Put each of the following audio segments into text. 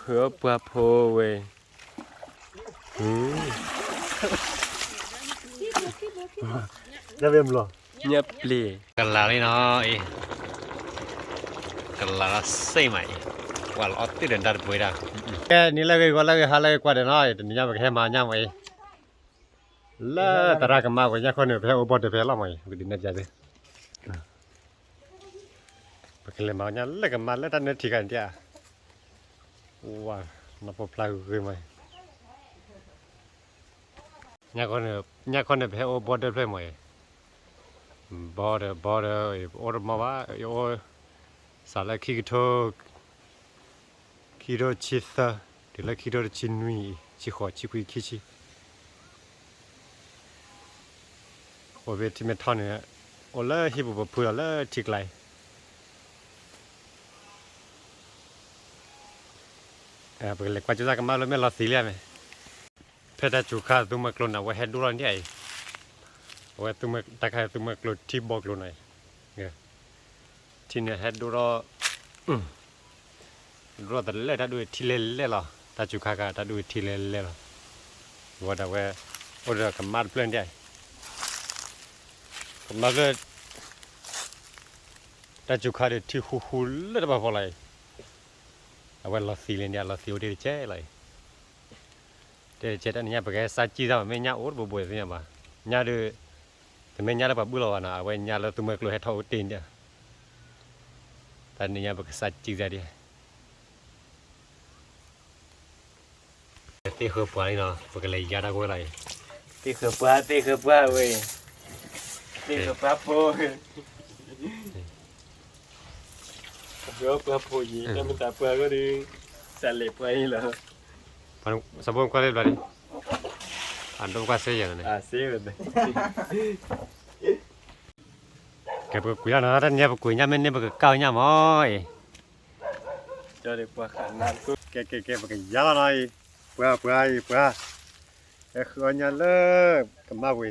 ဃုအီၣ်ပှၢ်ဖိဝဲ, ညၣ်ပျံၤ, ကလၤလံနီၤအံၤ, ကလၤလီၤစ့ၢ်မးအံၤ, ကွၢ်လီၤအီၣ်သ့ၣ်ဒီးတၢ်တပှဲၤဒၣ်, ကဲ နံၤလၢဂ့ၤ ဂီၤလၢဂ့ၤ ဟါလၢဂ့ၤ ကွၢ်ဒီးနီၤအံၤ တနံၤညါပကဟဲမၤညၣ်မးအံၤ, လၢသရၣ်ကမၣ်ဝဲညၣ်ခီန့ၣ် ပဟဲအိၣ်ဘီၣ်ဒၢးဖဲလီၤမးအံၤ ပကဒုးနဲၣ်ပျးသု ပကလဲၤမၤညၣ်လၢကမၣ်လၢတၢ်နၢထံခါန့ၣ်ဧါ, ဝါ, နီၢ်ဖိဖျါဂ့ၤဂ့ၤမး, ညၣ်ခီန့ၣ် ပဟဲအိၣ်ဘီၣ်ဒၢးဖျၢၣ်မးအံၤ, ဘီၣ်ဒၢး ဘီၣ်ဒၢး, ပအိၣ်တမီၢ်ဘၣ်, ယအိၣ်စးလၢခံကထိ ခံကထိဆံသၢ, တုၤလၢခံကထိတဆံနွံ, ဆံဃိး, ဆံခွံ, ခံဆံ, အိၣ်ဖဲထံမဲထီၣ်န့ၣ်, အိၣ်လၢဟံၣ်ပူၤပဖုလီၤလၢထံကျါအံၤ, ပကလဲၤကွၢ်ကၠိသၣ်ကမၣ်လၢမ့ၢ်လီၤသံလံမ့ၢ်, ဖဲတၢ်စူၤခါသူမွဲကျိန့ၣ် အဝဲဟဲဒိၣ်ထီၣ်ဒ်အံၤ, အဝဲတၢ်ခါသူမွဲကျိထံဘီကျိန့ၣ်အံၤ, ထံန့ၣ်ဟဲဒိၣ်ထီၣ် ဒိၣ်ထီၣ်တလဲၣ် တၢ်ဒိၣ်ထံလဲၢ်လဲၢ်လီၤ, တၢ်စူၤခါခါ တၢ်ဒိၣ်ထံလဲၢ်လဲၢ်လီၤ, ဝဲဒၣ်ဝဲ အိၣ်ဒီးကမၣ်တဖျၢၣ်န့ၣ်, ကမၣ်ဖျၢၣ် တၢ်စူၤခါဒီးထံဃူဃူလၢတဘၣ်ဖီလာ်အံၤ, အဝဲလီၤသံလံန့ၣ် လီၤသံအိၣ်တ့ၢ်တကဲလီၤအံၤ, တ့ၢ်တကဲတၢ်နံၤညါ ပကဟဲစၢ်ကံၣ်သၣ်မး မ့ၢ်ညၣ်အိၣ်တဘိဘိသ့ၣ်ညါဘၣ်, ညၣ်ဒီး တမ့ၢ်ညၣ်လၢပှၤဘုၣ်လီၤဘၣ်နီၤ, အဝဲညၣ်လၢသူမွဲကျိဟဲထီၣ်အိၣ်တ့ၢ်န့ၣ်, တၢ်နံၤညါ ပကစၢ်ကံၣ်သၣ်ဒ် သ့ၣ်ဃၢၤပှၤလံနီၤ, ပကလဲၤယါတၢ်ကွဲလီၤအံၤ, သ့ၣ်ဃၢၤပှၤ သ့ၣ်ဃၢၤပှၤဝဲ, သ့ၣ်ဃၢၤပှၤဖိ, ပှၤဖိယံၤ တၢ်မ့ၢ်တၢ်ပှၤဂီၢ်ဒီး စးလဲၤပှၤအံၤလီၤ, စးဘိကွၢ်လၢဘျီဒံး, အဒိကွၢ်စ့ယဲၢ်န့ၣ်, ကဲပကကွံာ်လီၤနီၤ, တၢ်နံၤညါ ပကွံာ်ညၣ်မ့ၢ်န့ၢ် ပကကၢ်ညၣ်မးအံၤ, ကဲကဲကဲ ပကယါလီၤနီၤအံၤ, ပှၤပှၤအံၤပှၤ, ဟဲဃုအီၣ်ညၣ်လၢ ကမၣ်ဝံၤ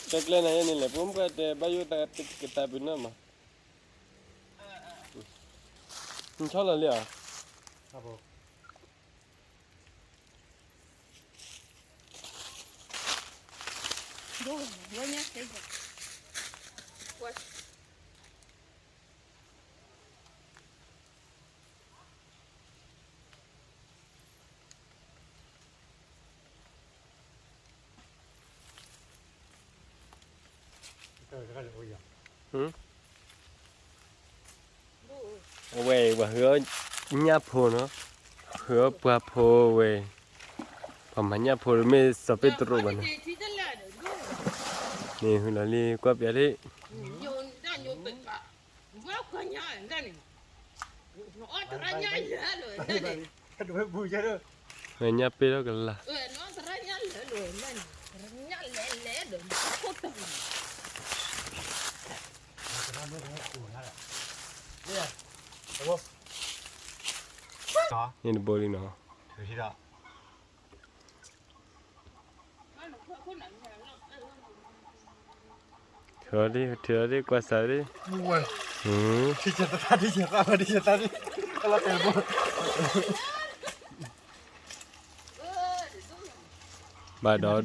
တၢ်ကျဲနၤယဲန့ၣ်လဲၣ် ပမ့ၢ်တဲဘၣ်ယိၣ်တၢ်ကတၢၢ်ပူၤနီၤမး, နဆီလီၤလံဧါ. Hử? အဝဲ ပှၤဃုအီၣ်ညၣ်ဖိနီၤ, ဃုအီၣ်ပှၢ်ဖိဝဲ, ပှၤမၤညၣ်ဖိမ့ၢ်စီၤပ့းတရူးဘၣ်နီၤ, န့ၣ်ဃုလီၤလံ ကွၢ်ပျးလံ ညၣ်ပ့ၢ်ထီၣ်ကလါ, န့ၣ်တဘိလံနီၤ. ထုးလီၤဒံး ထုးလီၤဒံး ကွၢ်စး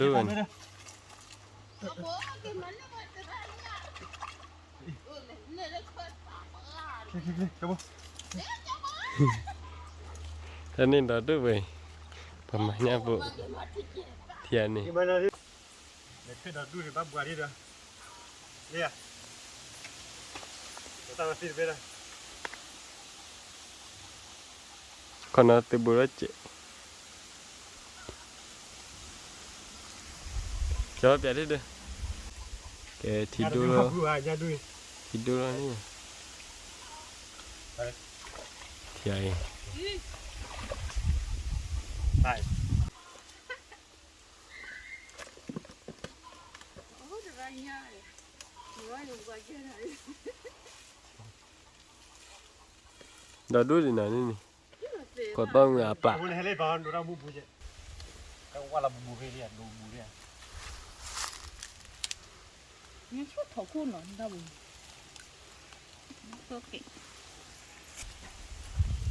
ဒံး, ဘၣ်ဒီးဒိၣ်ဝဲန့ၣ်, တၢ်န့ၣ်ဒီးဒိၣ်ဝဲ, ပှၤမၤညၣ်ဖိ, ထံၣ်န့ၣ် ခီနီသုးဘူးထီၣ်စဲး, ကၠီပျးဒံးဒီး, ကဲထံဒိၣ်လီၤ, ထံဒိၣ်လီၤန့ၣ်, ထံၣ်အံၤ ဒီးဒိၣ်ဒံးနၤန့ၣ်န့ၣ်, ကီးသီၣ်မုၢ်အပၢ်, ထံၣ်အံၤ, ဝါလီၤဘူးဘူးဖဲလံ ဘူးဘူးဖဲ နဆိထီၣ်ခိၣ်နီၤ နတၢ်ဘူး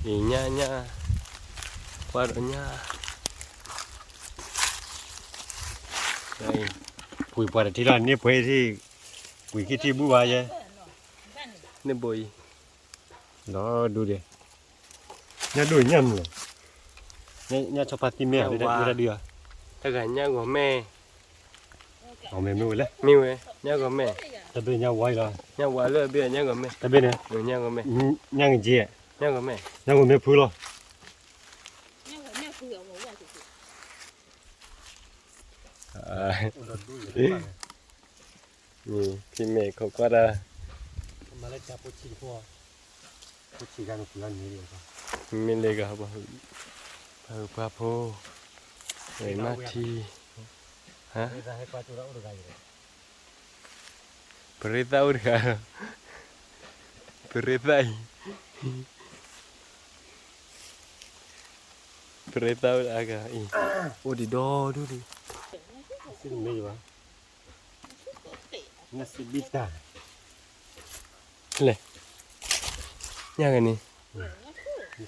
အံၤညါညါ ကွၢ်ဒီးညါ ပှ့ၤပှၤတထံၣ်လီၤ န့ၢ်ပှ့ၤထံၣ် ပှ့ၤခံထံၣ်ဘူၣ်ဘၣ်ယဲ န့ၢ်ဘိအံၤ လီၤဒူဒဲး ညၣ်ဒိၣ်ညၣ်မုၢ် ညၣ်ဆီဖါသံမ့ၢ်ဧါ ဒ်တၢ်ဒုးဧါ တဂၤညၣ်ဂီၤမဲၢ် အမ့ၢ်မ့ၢ်ဝဲလဲၣ် မ့ၢ်ဝဲ ညၣ်ဂီၤမဲၢ် တဘ့ၣ်ညၣ်ဝါအံၤလီၤ ညၣ်ဝါလၢအဘ့ၣ်ညၣ်ဂီၤမဲၢ် တဘ့ၣ်န့ၣ် ညၣ်ဂီၤမဲၢ် ညၣ်ငက့ ညၣ်ဂီၤမဲၢ် ညၣ်ဂီၤမဲၢ်ဖုလီၤ ဖံမဲာ်ခိးကွၢ်တၢ် မ့ၢ်လဲၤဂၤ ပှၤဟုးပှၤဖိ မ့ၢ်ထံ ပရ့သၣ်အိၣ်တဂၤ ပရ့သၣ်အံၤ ပရ့သၣ်အိၣ်အါဂၤအံၤ အိၣ်ဒံးဒီဒူၣ်ဒံး လဲၣ် ညၣ်ဂၤန့ၣ်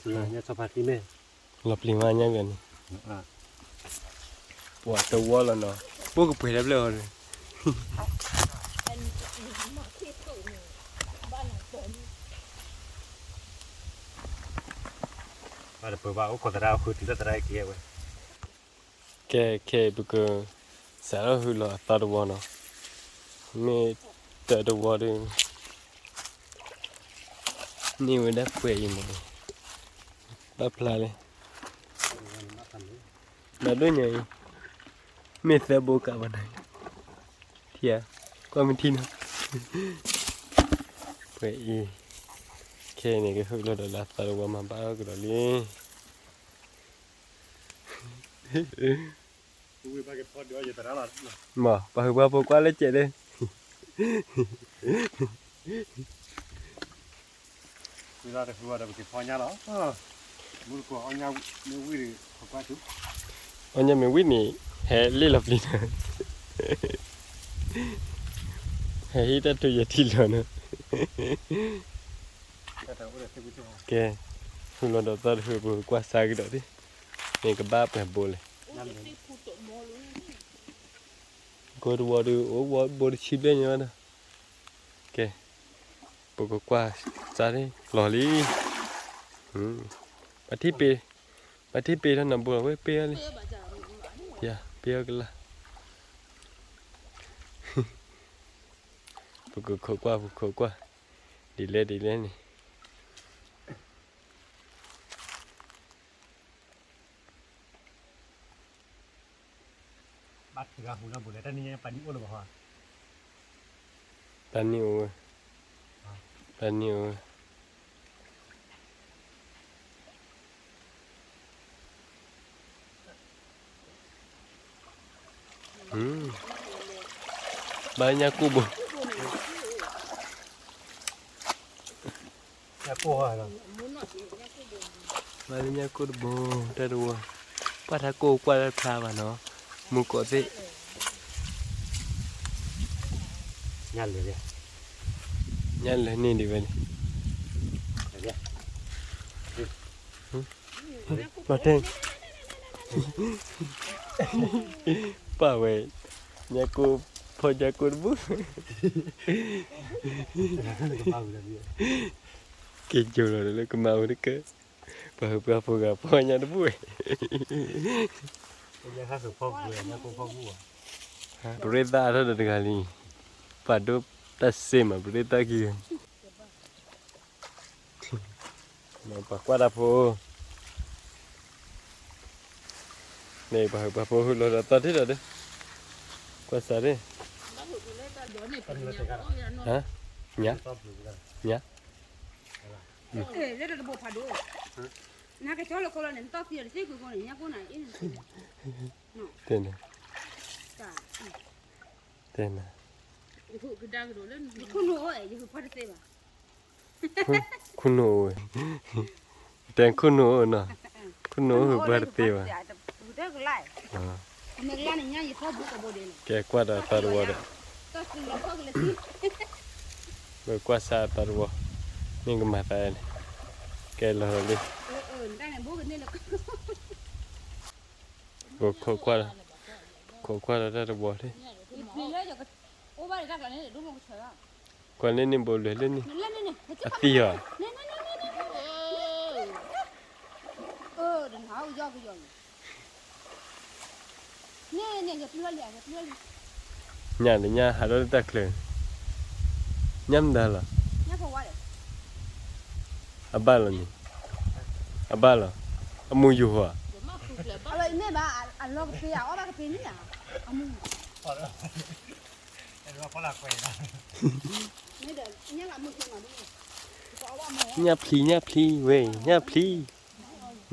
လီၤပျံၤမးညၣ်ဂၤန့ၣ် ပှၤတဝီလီၤနီၤ ဘိၣ်ကပှဲၤတၢ်ဖျၢၣ်အီၤဒီး ဘၣ်တပၢၤဘၣ်အိၣ်ခိးသရၣ်ဃုတုၤလၢသရၣ်က့ၤဝဲ ကဲ ခဲအံၤပက စးထီၣ်ဟုလီၤအသီတဝီနီၤ မ့ၢ်တၢ်တဝီဒီး န့ၢ်ဝဲဒၣ်ပှဲၤအံၤမး ဘၣ်ဖျါလံ ဘၣ်ဒိၣ်ညါအံၤ မ့ၢ်သၢဘိကးဘၣ်နီၤ ထံဧါ ကွၢ်မ့ၢ်ထံနီၤ ပှဲၤအံၤ ခဲအံၤန့ၣ် ကဟုလီၤဒီးလၢအသီတဝီမၤဘၣ်ကဒီးလံ မ့ၢ် ပှၤဟုးပှၤဖိကွၢ်လၢကဲးဒၢ ဝံၤလီၤတဃုဝဲဒီးပကဖီညါလီၤ မူတကိးအီၣ်ညၣ်မ့ၢ်ဝံၣ်ဒီး အီၣ်ညၣ်မ့ၢ်ဝံၣ်န့ၣ် ဟဲလ့ၣ်လီၤပျံၤနီၤ ဟဲဟံးတၢ်ထူယဲၢ်ထံလီၤနီၤ ကဲ ဟုလီၤဒီးသီတဃုပကကွၢ်စါကဒီးဒ် မ့ၢ်ကဘၣ်ပှဲၤဘိလဲၣ် ကိတဝီဒီး အိၣ်ဘိတဆံဘျဲၣ်ညါဘၣ်နီၤ ကဲ ပကကွၢ်စါလံ လီၤလံ ပထံၣ်ပ့ၤ ပထံၣ်ပ့ၤထီၣ်နဘိလီၤ ဝဲပ့ၤအီၤလံ ယၤ ပ့ၤအီၤကလၢ် ပကခိးကွၢ် ပကခိးကွၢ် ဒ်လဲၣ်ဒ်လဲၣ်န့ၣ် ဘၣ်ထုးဂၤဟူနီတဘိလဲၣ် တၢ်နံၣ်ညါပာ်နံၣ်အိၣ်လၢၤဘၣ်ဟီ, တၢ်နံၣ်အိၣ်ဝဲ, တၢ်နံၣ်အိၣ်ဝဲ, ဘၣ်ညၣ်ကိၢ်ဘိ ဘၣ်လၢညၣ်ကိၢ်တဘိ တၢ်တဝီ, ပှၢ်ထါကိၢ်ကွၢ်တၢ်ဖျါဘၣ်နီၤ, မူကိးသ့ၣ်, ညၣ်လၢာ်န့ၣ်ဒ်ဝဲန့ၣ်, မၤတဲ, ပာ်ဝဲ, ညၣ်ကိၢ်, ဖီညၣ်ကိၢ်တဘိ, က့ၤကၠိလီၤလၢကမၤဝဲတကၢ, ပှၤဟုးပှၤဖိဂၤဖီညၣ်တဘိဝဲ, ပရ့သၣ်အထီၣ်ဒီးတဂၤလံ, ပာ်ဒိၣ်တၢ်စ့မး ပရ့သၣ်ခံဂၤ ပှၤကွၢ်တၢ်ဖိ, န့ၣ်ပှၤဟုးပှၤဖိဟုးလီၤဒီးသီၣ်ထံၣ်ဒီး, ကွၢ်စးထံၣ်, ညါ, ညါ, နကဆီလီၤခိလီၤန့ၣ် နတီၢ်သံအီၤတသ့ကွံာ်ဃိန့ၣ် ညါကိၢ်နၤအ့ၣ်န့ၣ်, တဲနၤ, တဲနၤ, ခိၣ်နူာ်အိၣ်ဝဲ, တဲခိၣ်နူာ်အိၣ်နီၤ, ခိၣ်နူာ်အိၣ်ဟုးပှၤတသ့ဘၣ်, တဲကလါ, ကဲကွၢ်ဒီးအသီတဝီဒီး, ပကွၢ်စၢ်အသီတဝီ, မ့ၢ်ကမၤသးန့ၣ်, ကဲလီၤလံ, ခိးကွၢ်ဒီးတၢ်တဝီလံ, ကွၢ်လၢန့ၣ်ဘိလွဲလၢန့ၣ်, အသံဧါ ညၣ်န့ၣ် ညၣ်ဟးထီၣ်လၢတၢ်ချၢ, ညၣ်မတၤလီၤ, အဘၣ်လီၤန့ၣ်, အဘၣ်လီၤ, အမူယိၤဧါ, ညၣ်ဖျံ ညၣ်ဖျံဝဲ ညၣ်ဖျံ,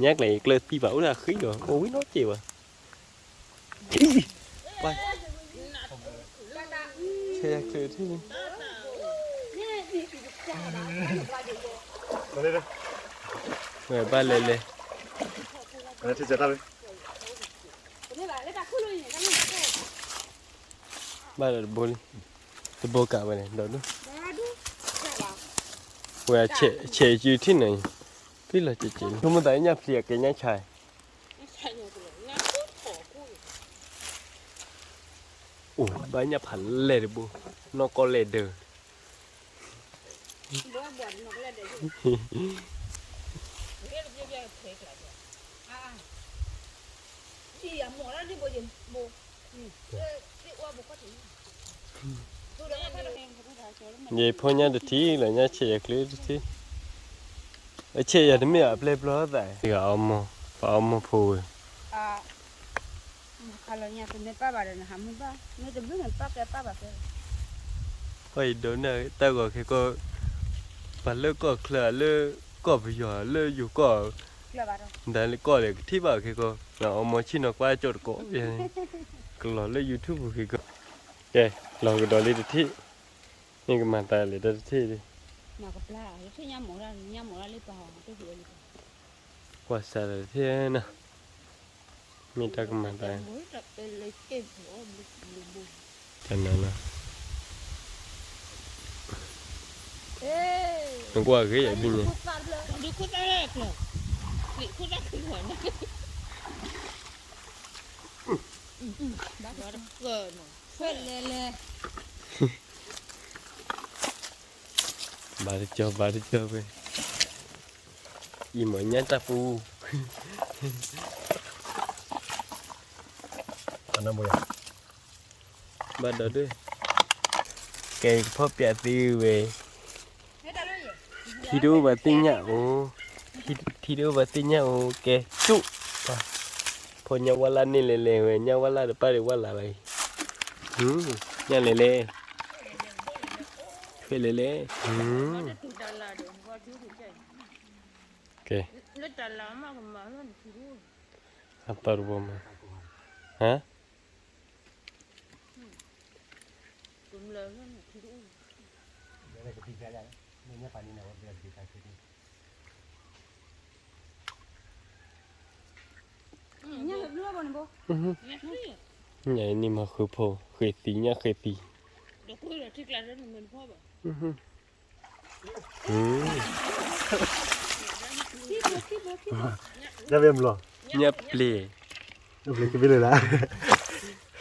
ညၣ်ကျဲၤကျၢၤသံဘၣ် အိၣ်ဒၣ်ဃံလီၤ အိၣ်ဝံၤနီတစဲးဘၣ်, ဆဲးယၤချၢးထံၣ်န့ၣ်, ဝဲဘၣ်လဲၤလဲၤ ဘၣ်ဒီးတဘိလံ, တဘိကးဝဲန့ၣ် ဒီးဒိၣ်, ဝဲဆဲးစုထံၣ်န့ၣ်, ပံၣ်လီၤကဲးကဲးလံ ဆိကမိၣ်သးညၣ်ဖျံအကဲညၣ်ဆါ, အိၣ်ဘၣ်ညၣ်ဖးလဲၢ်တဘိ, နီၢ်ကီၢ်လဲၢ်ဒၢး ယဖိညၣ်တထံၣ်လၢညၣ်ဆဲးယၤချၢးတထံၣ်, အဆဲးယၤတမ့ၢ်အပျဲၢ်ဘျီသး, အီမိၢ်, ပှၤအီမိၢ်ဖိဝဲ, ခါလီၤညါ ပမ့ၢ်ပာ်ဘၣ်ဒီးနဟးမုၢ်ဘၣ်, မ့ၢ်တဘျုးန့ၣ်ပာ်ကဲပာ်ဘၣ်ကဲ, ပှၤအံၤဒိးန့ၢ်တၢ်ဂီၤခဲကီၢ်, ပှၤလၢကီၢ်ချၢ လၢကီၢ်ပယီၤ လၢယိၤကီၢ်, ဒၣ်လၢကီၢ်လဲၣ်ကထံၣ်ဘၣ်ခဲကီၢ်, အီမိၢ်ဆ့ၣ်နီၤကွၢ်ကၠီတကိး, ကလီၤလၢ YouTube ခဲကီၢ်, ကဲ, လီၤကဒီးလံတထံၣ်, မ့ၢ်ကမၤသးလဲၤတၢ်တထံၣ်လံ, ကွၢ်စးလၢတထံၣ်နီၤ မ့ၢ်တၢ်ကမၤသး, တနၤလီၤ, နကွၢ်ဂ့ၤယၤဒ်န့ၣ်, ဘၣ်တကၠီ ဘၣ်တကၠီဝဲ, အံၤမ့ၢ်ညၣ်တၢ်ပူၤ, ဘၣ်ဒီးဒၣ်, ကဲကဖီၣ်ပျးသ့ဝဲ, ထံတအိၣ်ဘၣ်သ့ၣ်ညၣ်အိၣ်, ထံတအိၣ်ဘၣ်သ့ၣ်ညၣ်အိၣ် ကဲကၠူၣ်, ဖိညၣ်ဝါလၢ်န့ၣ်လဲၤလဲၤဝဲ ညၣ်ဝါလၢ်တပၢ်ဒံးဝါလၢ်လီၤအံၤ, ညၣ်လဲၤလဲၤ, ထွဲလဲၤလဲၤ, ကဲ, အသီတဘိမး, ဟါ ညၣ်န့ၣ်မၤဃုာ်ဖိ, ဃ့သံ, ညၣ်ဃ့သံ, ညၣ်ပျ့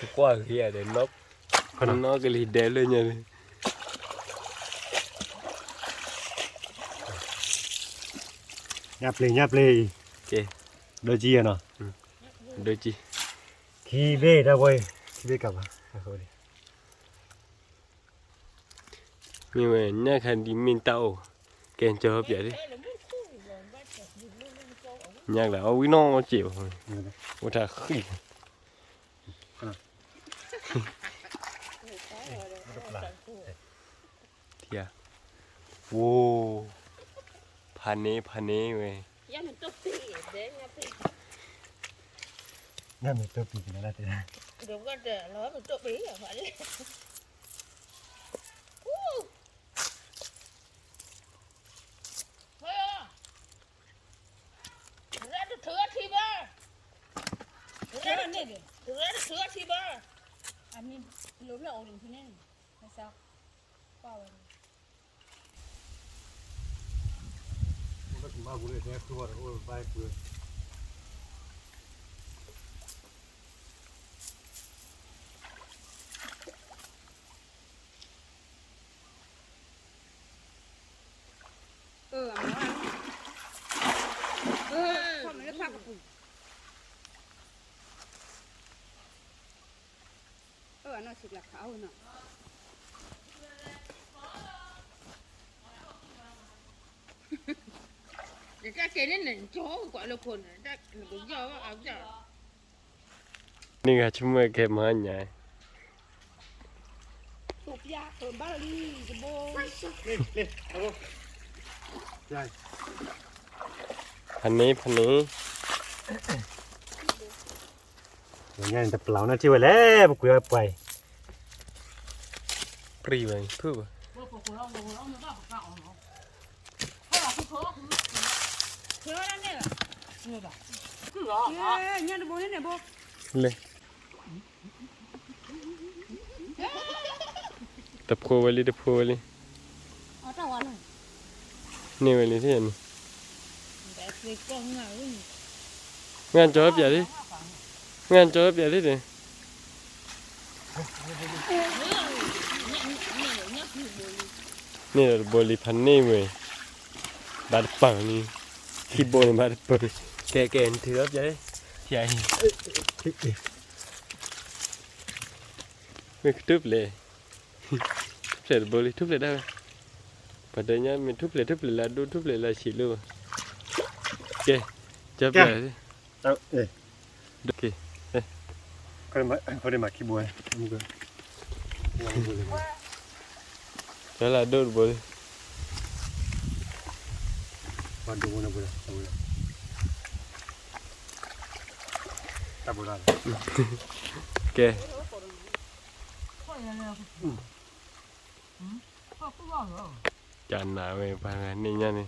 ၤ, ကွၢ်ဂ့ၤဒီး နီၢ်ကလံၤဒဲးလၢညါန့ၣ်, ညၣ်ပျ့ၤ ညၣ်ပျ့ၤအံၤ, ဒိကံယဲနီၤ, ဒိကံ, ခံဘ့ၣ်တၢ်ဘီ, ခံဘ့ၣ်ကးဘၣ်, မ့ၢ်ဝဲ ညၣ်ခါဒ်မ့ၢ်တၢ်အိၣ်, ကဲကၠီပျးဒ်, ညၣ်ကလၢအီၣ်ဝံၤနီၢ်က့ၤဘၣ်, အိၣ်တၢ်ဃံၣ်, ထံဧါ, ဝိ, ဖးန့ၢ် ဖးန့ၢ်ဝဲ, ညၣ်မ့ၢ်တိၢ်ပံၤကနၤလၢတဲ, ရၣ်တထုးထံဘၣ်, ရ ခဲန့ၣ်ဒီး တဂၤတဆၢထံဘၣ် အမ့ၢ်လိၤဖျၢၣ်အိၣ်တဖုန့ၣ် နစးကွၢ်ဝဲန့ၣ် အၢ အမၤဝဲ အၢ ခီၣ်မ့ၢ်လၢဖးကပူၤ အၢ အနီၢ်ဆံးကျါခးအီၣ်ဝဲနီၤ တၢ်ကဲန့ၣ်န့ၣ် ကၠီကွၢ်လၢခိၣ်န့ၣ် တၢ်ကယီၢ်အကၠီ န့ၢ်ဂၤဆိကမိၣ်ကဲမၤညါ ဘၣ်လီၤလံ တဘိ ဖးန့ၢ် ဖးန့ၢ် ညါန့ၣ်တပျၢ်နီၢ်ထံဝဲလဲၣ် ပကွံာ်ဝဲပှၤအံၤ ပြံဝဲဖုၣ်ဝဲ ညါတဘိန့ၣ်န့ၣ်ဘိ လဲၣ် တဖိဝဲလံ တဖိဝဲလံ န့ၢ်ဝဲလံ ထံၣ်န့ၣ် ငါကၠီပၠးလံ ငါကၠီပၠးလံန့ၣ် န့ၣ်ဒီးတဘိလံ ဖးန့ၢ်ဝဲ ဘၣ်တပၢၢ်လံ ခံဘိန့ၣ်ဘၣ်တပၢၢ် ကဲကဲ နထုးထီၣ်ပၠးလံ ထံၣ်အံၤ မ့ၢ်ကထူၣ်ဖျဲး ထူၣ်ဖျဲးတဘိလံ ထူၣ်ဖျဲးဒၣ်ဝဲ ပှၤတဲညါမ့ၢ်ထူၣ်ဖျဲး ထူၣ်ဖျဲးလၢအဒိၣ် ထူၣ်ဖျဲးလၢအဆံးလီၤ ကဲ ကၠီပၠး ကဲ ကဲလၢအဒိၣ်တဘိလံ ကဲ ကနၤဝဲ ပှၤန့ၣ်ညါန့ၣ်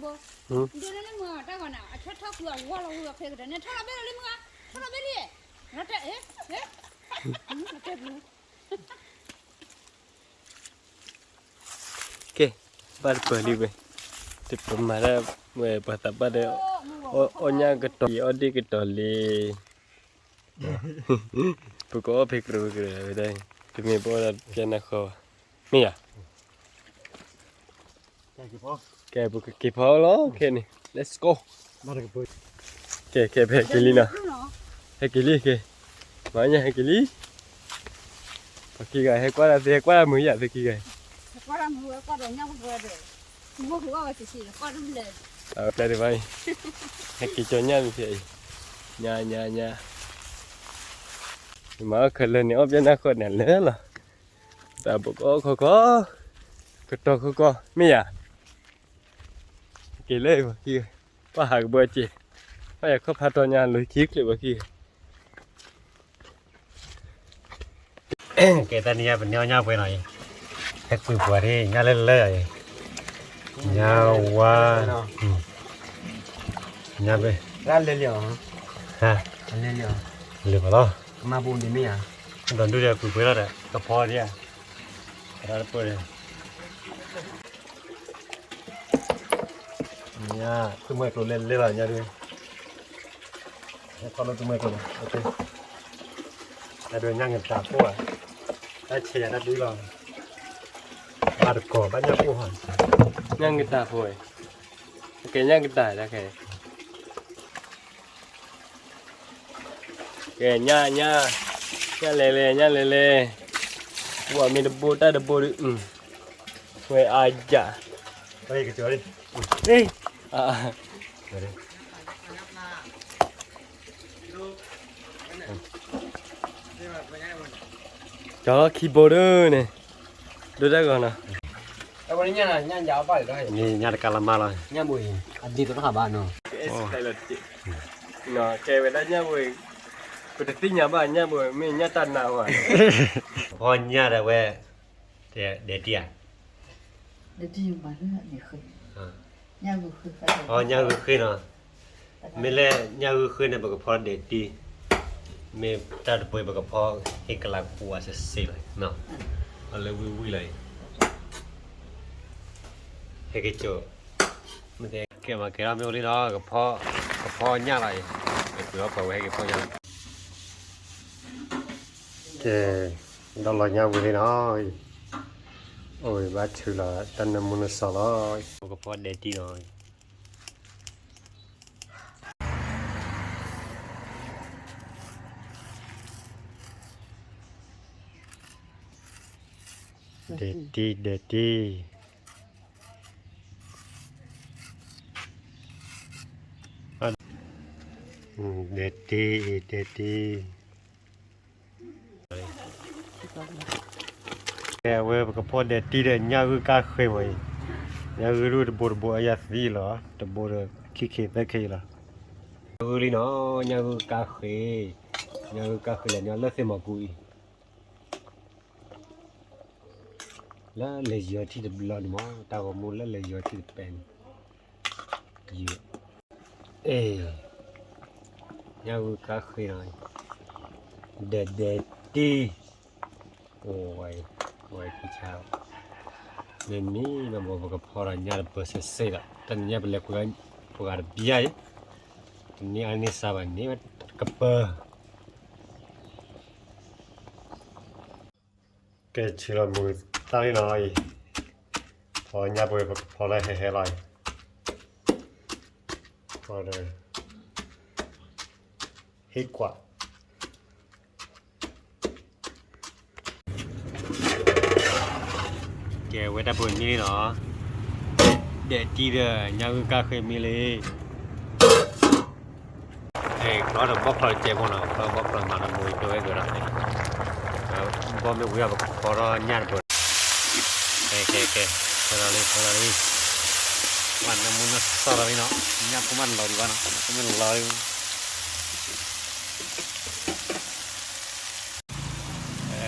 ဘိ ဒိးန့ၢ်လၢမုၢ်တၢ်ဂီၤန့ၣ် အဆၢထီၣ်ကွံာ်အဝီလီၤဝံၤအချ့ကတၢၢ်န့ၣ် ထီၣ်လီၤဘဲလီၤလံမုၢ်ဧါ ထီၣ်လီၤဘဲလံ ရတဲ ဟဲ ဟဲ ကဲ ဘၣ်တပၢၢ်လံဝဲ တပမၤဒၣ်ဝဲ ပှၤသးပှၢ်ဒီး အီၣ်ညၣ်ကတီၤလံ အီၣ်ဒ့ၣ်ကတီၤလံ ပကအီၣ်ဖဲကြၢးကြၢးဝဲဒၣ် တမ့ၢ်ပအီၣ်ဒၣ်ပျဲနၢ်ဃီဘၣ် မ့ၢ်ယၤ ကဲ ပကက့ၤဖီလီၤ ခဲန့ၣ် let's go ကဲ ကဲ ပဟဲက့ၤလံနီၤ ဟဲက့ၤလံ ကဲ မၤညါဟဲက့ၤလံ ပှၤခံဂၤဟဲကွၢ်ဒၣ်သ့ ဟဲကွၢ်ဒၣ်မုာ်ယၤသ့ခံဂၤ ကွၢ်ဒၣ်မုာ်ဝဲ ကွၢ်ဒီးညၣ်ပှဲၤဒီး မုၢ်ခိၣ်ဝဲစံးစံး ကွၢ်တဘျဲး အပျဲၢ်တဘၣ်အံၤ ဟဲက့ၤကၠီညၣ်မံၤဖဲအံၤ ညါ ညါ ညါ မၤအီၣ်ခဲလၢာ်န့ၣ် အီၣ်ပျဲနၢ်ဃီန့ၣ်လၢလီၤ တၢ်ဘိးကအီၣ်ခီခီ ကတီၤခီခီ မ့ၢ်ယၤ က့ၤလၢပှၤခံဂၤ ပှၤဟးကဘီစ့ၢ် ပှၤယၤခီၣ်ဖးထီညါ လိၤခံချ့ပှၤခံဂၤ ကဲတၢ်နံၤညါပန့ၢ်အီၣ်ညၣ်ပှဲၤနီၤအံၤ ဟဲကွံာ်ပှၤဒ်ညၣ်လၢလၢအံၤ ညၣ်ဝါ ညၣ်ဘဲ ရၣ်လဲၤလံအီၤ ဟါ လဲၤလံအီၤ လဲၤပှၤလီၤ ကမၤပူၤဒ်မ့ၢ်ဧါ ဒီးဒုးဒီးကွံာ်ပှဲၤလီၤဒီး ကဖီဒ်ဧါ ရၣ်တပၢၢ်ဒီး ညါ သူမှဲကျိၤလဲလဲလီၤညါဒုး ဟဲခီလၢသူမှဲကျိၤလီၤ ညါဒုးညၣ်ငတၤဖိဧါ တၢ်ဆဲးယၤတၢ်ဒုးလီၤ ဘၣ်တကိးဘၣ်ညၣ်ဖိဟါ ညၣ်ငတၤဖိ ကဲညၣ်ကတၤတၢ်ခဲ ကဲ ညၣ် ညၣ် ညၣ်လဲၤလဲၤ ညၣ်လဲၤလဲၤ ဝဲမ့ၢ်တဘိတၢ်တဘိဒုး ဝဲအါယၤ အါ ကၠီလီၤခံဘိဒုးန့ၣ် ဒိတၢ်ဂီၤနီၤ အဝဲညၣ် ညၣ်ယၤအဘၣ်လီၤ ညၣ်တကါလၢမါလီၤ ညၣ်ဘိအံၤ အဒံးတခါဘၣ်နီၤ ကဲဝဲဒၣ်ညၣ်ဘိအံၤ ပတသ့ၣ်ညါဘၣ်ညၣ်ဘိ မ့ၢ်ညၣ်တၢ်နါဝဲ ဖီညၣ်ဒၣ်ဝဲ ဒဲးတံၢ်ဧါ ဒဲးတံၢ်ဘၣ်လၢန့ၣ်ဃဲ အီ ညၣ်ဂုၢ်ဃ့နီၤ, မ့ၢ်လၢညၣ်ဂုၢ်ဃ့န့ၣ် ပကဖီဒဲးတံၢ်, မ့ၢ်တၢ်တပှဲၤ ပကဖီဟ့ၣ်ကလၤကွၢ်စ့ၢ်စ့ၢ်လီၤ, အီလၢဝံၣ်ဝံၣ်လီၤအံၤ, ဟဲက့ၤစိာ်, ကဲမၤကဲထီၣ်မ့ၢ်အိၣ်လံနီၤ, ကဖီညၣ်လီၤအံၤ, ကပှ့ၤအီၣ်ပှၤဝဲဟဲက့ၤဖီညၣ်လီၤ, ကဲ, ဒီးလီၤညၣ်ဝံၤလံနီၤ, အိၣ်ဘၣ်ထုးလီၤတၢ်နၢမူနၢဆှီလီၤ, ပကဖီဒဲးတံၢ်နီၤ ဒဲးတံၢ် ဒဲးတံၢ်, ဒဲးတံၢ် ဒဲးတံၢ်, ကဲဝဲပကဖီဒဲးတံၢ်ဒီးညၣ်ဂုၢ်ကါဃ့မးအံၤ, ညၣ်ဂုၢ်ဒၣ်တဘိတဘိအယၤသံလီၤ, တဘိဒီးခံခ့သၢခ့လီၤ, ညၣ်ဂုၢ်လံနီၤ, ညၣ်ဂုၢ်ကါဃ့, ညၣ်ဂုၢ်ကါဃ့လဲၤညီလၢသ့ၣ်မီၤကူအံၤ လၢလဲၤယီၤထံၣ်တဘျီန့ၣ်မး, တၢ်ဂီၤမူလၢလဲၤယီၤထံၣ်တပဲန့ၣ်, ယံၤ, အ့ၣ်, ညၣ်ဂုၢ်ကါဃ့နီၤ, ဒဲးဒဲးတံၢ်, အိၣ်ဝဲ, ဝဲခံဆါ, မ့မ့ၢ်ဘၣ်ဘီပကဖီဒီးညၣ်တပၢၤစ့ၢ်စ့ၢ်ဒီး တနံၤညါပလဲၤပှၤဂၤတဘျီအံၤ, တနံၤအါန့ၢ်စါဘၣ်န့ၣ်, ကပၢၤ ကဲဆံးလီၤမုၢ်တၢ်လံနီၤအံၤ, ဖီညၣ်ပှဲၤဖီလၢဟဲဟဲလီၤအံၤ, ဖီဒီး ဟ့ၣ်ကွၢ်, ကဲဝဲတၢ်ပှဲၤမံလံနီၤ, ဒဲးတံၢ်ဒီးညၣ်ဂုၢ်ကါဃ့မံလံ အဲ ချီဒီးဘီၣ်ချီတကဲဖိနီၤ, ချီဘီၣ်ချီမၤဒီးမူအံၤပဝဲကဒီးန့ၣ်, ဘီၣ်မ့ၢ်ဝံၤအီၤပကဖီထီၣ်ညၣ်တပၢၤ, ကဲကဲကဲ, ဖီလီၤလံ ဖီလီၤလံ, ပှၤနၢမူနၢဆှီလီၤလံနီၤ, ညၣ်ဖိမးလီၤဒံးဘၣ်နီၤ, ဖိမးလီၤလံ,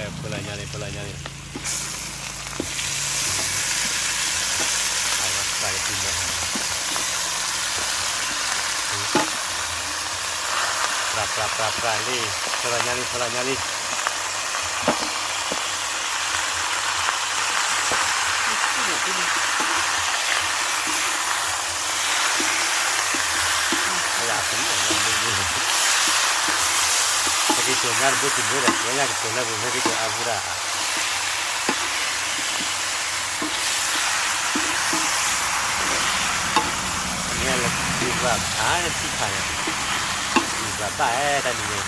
ဖီလီၤညါလံ ဖီလီၤညါလံ ပြးပြးပြးပြးလံ, ဖီလီၤညါလံ ဖီလီၤညါလံ, ဟဲက့ၤစိာ်ညၣ်တဘိတဘိဒီး ကဲညၣ်ကတိၤလၢပူၤ ဟဲက့ၤစိာ်အါပူၤဒၣ် မ့ၢ်လၢဒုးဘၣ်ဖးန့ၣ်ထံၣ်ဖးန့ၣ်, ဒုးဘၣ်ဘၣ်အဲၣ်တၢ်ဒ်န့ၣ်,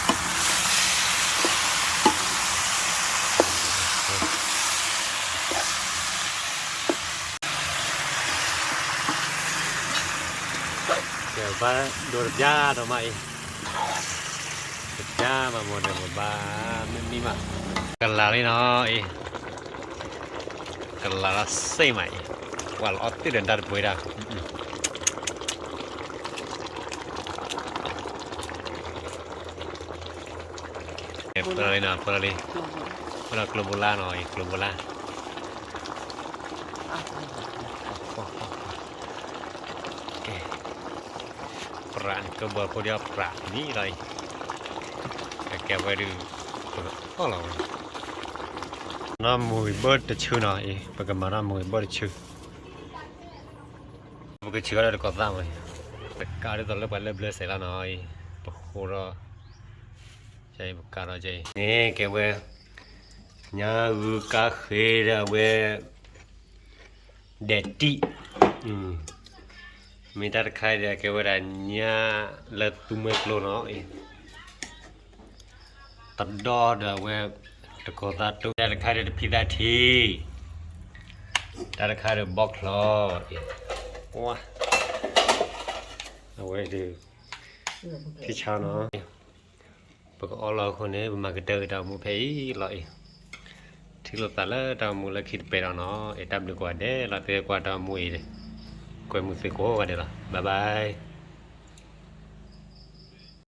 ကဲဘၣ်ဒိတပျၢ်ဒီးမးအံၤ, တပျၢ်မးမိၢ်ဒီးပဘၣ်မ့ၢ်မံမး, ကလၤလံနီၤအံၤ, ကလၤလီၤစ့ၢ်မးအံၤ, ပှၤလီၤအီၣ်တုၣ်ဒီးတၢ်တပှဲၤဒၣ် ဖဲလီၤလံနီၤ ဖဲလီၤလံ, ဖဲလီၤကျိဘိလါနီၤအံၤ ကျိဘိလါ, ကဲ, ပြးန့ၣ် ကဘၢဖိဒံးအီၣ်ပြးန့ၣ်လီၤအံၤ, ကဲဝဲဒုး, ပကအီၣ်လီၤဝဲ, နီၢ်မူဂ့ၤဘၢတဆၢနီၤအံၤ ပကမၤနီၢ်မူဂ့ၤဘၢတဆၢ ပကဆံးအီၤဒီးတကိးသၣ်မး, ပကးဒ်သိးလၢပှၤလၢဘျၢစဲးလီၤနီၤအံၤ, ပဃိဒီး, ပကးဒီးအံၤန့ၣ် ကဲဝဲ, ညၣ်ဂုၢ်ကါဃ့ဒီးအဝဲ, ဒဲးတံၢ်, မ့ၢ်တၢ်တခါဒီးကဲဝဲဒၣ်ညၣ်လၢသူမှဲကျိနီၤအံၤ တဒီဒီးအဝဲ, တကိးသၣ်တိၢ် တၢ်တခါဒီးတဖံးသၣ်ထံ, တၢ်တခါဒီးဘီၣ်ချီ, အဝဲဒုး, ထံဆါနီၤ, ပကအီၣ်လီၤအဃိန့ၣ် ပမၤကတၢၢ်က့ၤတၢ်အိၣ်မူဖဲအံၤလီၤအံၤ, ထံၣ်လိာ်သးလၢတၢ်အိၣ်မူလၢခံတပဲာ်ဒီးနီၤ, အဲၣ်တၢ်ဘျုးကိးဂၤဒဲးလီၤ သုကွၢ်တၢ်အိၣ်မူအံၤ, ကွဲမုာ်သုကိးဂၤဒဲးလီၤ bye bye.